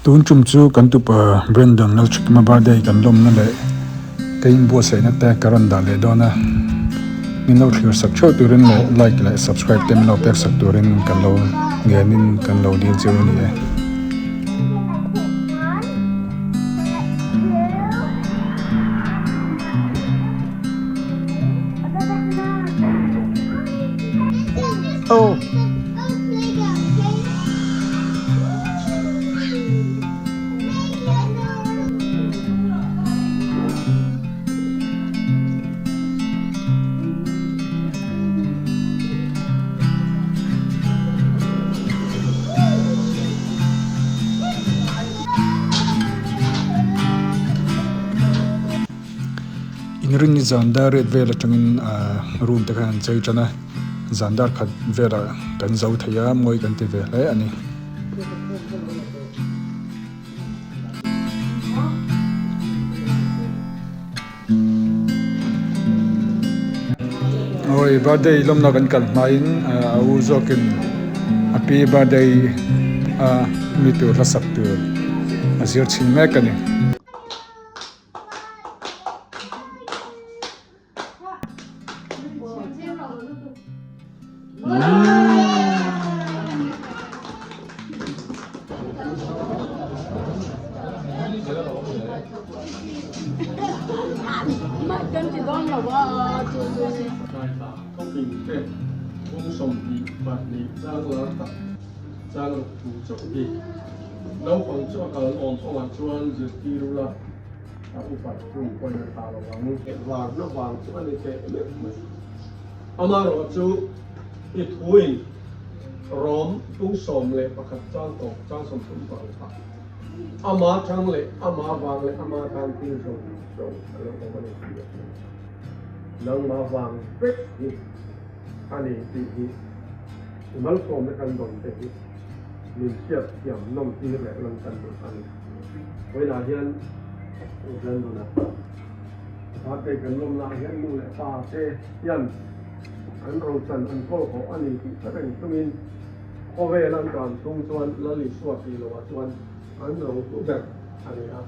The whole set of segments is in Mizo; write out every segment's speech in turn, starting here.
Tun tum chu kan tupa Brandon Lalchhukima birthday kan lawmna leh ka inbuatsaihna te ka rawn dah leh dawn a, min lo thlir sak theuh turin leh like leh subscribe te min lo pek sak turin kan lo ngenin kan lo dil cheu a ni e. Inrinni zan dar riat vel atangin room te khan an chei tan a, zan dar khat velah kan zo thei a, mawi kan ti ve hle a ni. Awi birthday lawmna kan kal hmain a u zawkin a pi birthday a mi tur hla sak tur a zir chhin mek a ni. Naupang chu a kal awm kawngah chuan zirtir ula. A upat kum pawhin a tha lo ang. Varna vang chu a ni teh meuh mai. Amaherawhchu i thuin Rom 11 chang tawp chang 35 ama chang leh ama vang leh ama tan thil zawng zawng a lo awm a ni tih a hmu. Nangma vang vek hi a ni tih hi i malsawmna kan dawn te hi min hriat thiam nawm tir leh lan kan duh a ni. Vawiinah hian Brandon-a birthday kan lawmnaah hian nu leh pa te hian an rochan an kawl hawh a ni tih hre reng chungin khawvel an dan chhung chuan Lal Isua tih lohah chuan an ro hlu ber a ni a.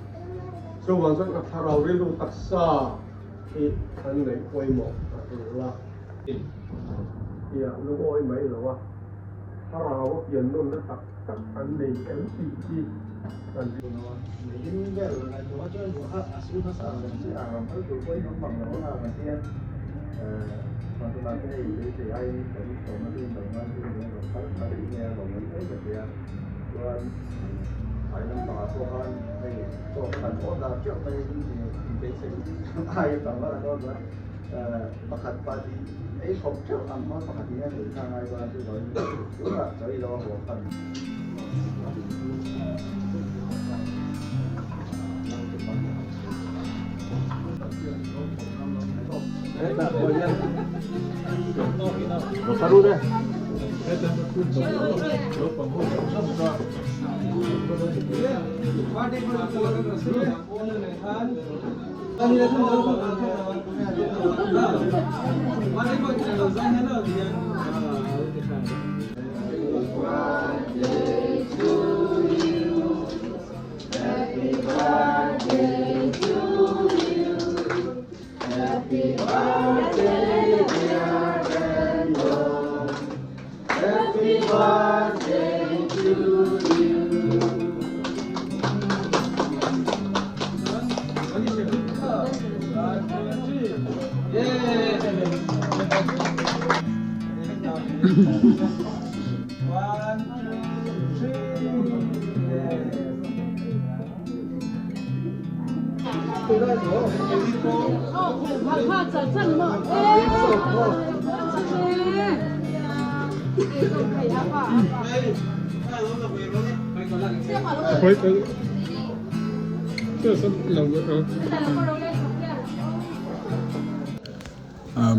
Chuvang chuan a thlarau rilru taksa hi an ngaih pawimawh a tul a. Tia lungawi mai lo a, thlarau a pian nawnna tak tak an nei em tih hi kan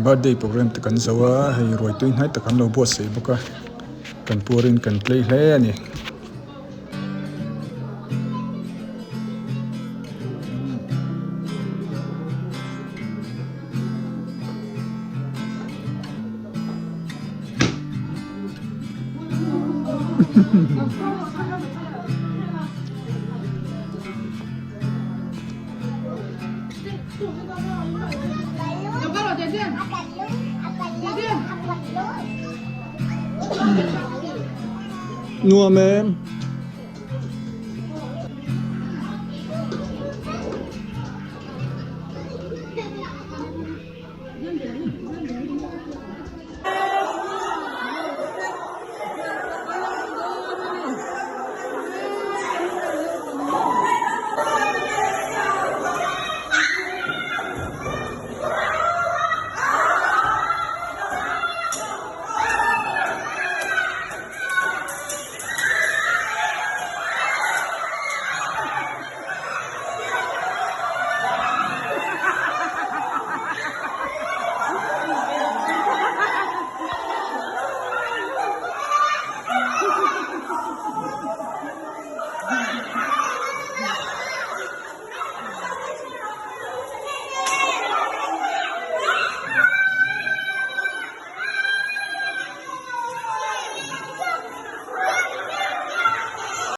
Birthday program te kan zo a hei ruai tui hnai tak an lo buatsaih bawk a kan puarin kan tlei hle a ni. Nuam em.